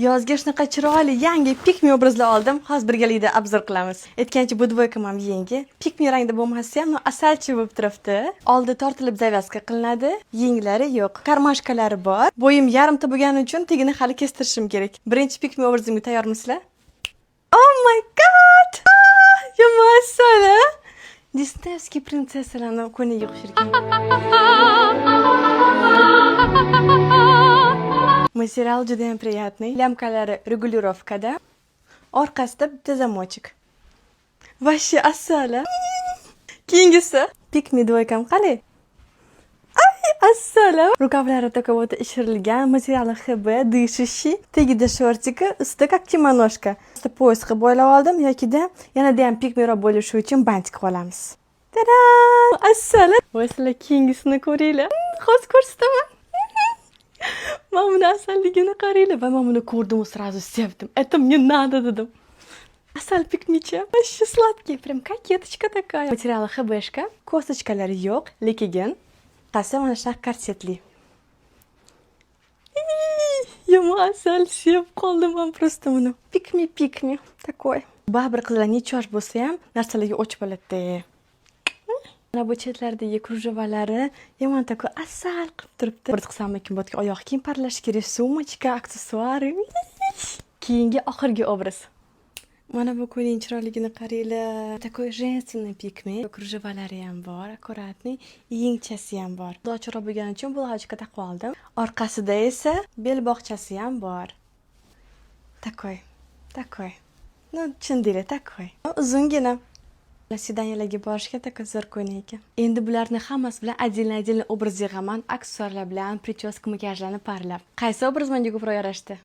Yozga shunaqa chiroyli yangi pick me obrazlar oldim. Hozir birgalikda обзор qilamiz. Aytgancha, bu двойка m ham yangi. Pick me rangda bo'lmasa ham, но asalchi bo'lib turibdi. Oldi tortilib завязка qilinadi, yenglari yo'q. Кармашка lari bor. Bo'yim yarimta bo'lgani uchun tagini hali kestirishim kerak. Birinchi pick me obrazimga tayyormisizlar? Oh my God! Ah, yomon asal, a? Диснеевский prinsessalarni ko'ylagiga o'xshar ekan. Материал juda ham приятный. Лямка lari регулировка da. Orqasida bitta замочек. Вообще asal, a? Keyingisi pick me двойка m qalay? Ay, asal, a? Рукав lari такой вот ishirilgan, материал i ХБ, дышащий. Tagida шортики, ustida как кимоношка. Ustida пояс qilib bo'ylab oldim yokida yanada ham pick meroq bo'lishi uchun бантик qilib olamiz. Tada! Asal! Voy, sizlar keyingisini ko'ringlar. Hozir ko'rsataman. Mana buni asalligini qaranglar. Va men buni ko'rdim, сразу sevdim. "Это мне надо", dedim. Asal pick me cha. Вообще сладкий, прям кокеточка такая. Материал i ХБшка, косточка lari yo'q, lekin qasi mana shunaqa korsetli. Yomon asal, sevib qoldim man просто buni. Pick me, pick me такой. Baribir qizlar necha yosh bo'lsa ham narsalarga o'ch bo'ladi. Mana bu chetlaridagi кружева lari yomon такой asal qilib turibdi. Bir qilsammikin, bu yerga oyoq kiyim parlash kerak, сумочка, aksessuari. Keyingi, oxirgi obraz. Mana bu ko'ylakning chiroyligini qaranglar. Такой женственный pick me. Кружева lari ham bor, аккуратный, yengchasi ham bor. Ochiqroq bo'lgani uchun булавочка taqib oldim. Orqasida esa belbog'chasi ham bor. Такой, такой. Ну, tushundinglar, такой. Uzungina. Свидания larga borishga такой zo'r ko'ylak ekan. Endi bularni hammasi bilan отдельно отдельно obraz yig'aman, aksessuarlar bilan, прическа, makiyajlarni parlab. Qaysi obraz menga ko'proq yarashdi?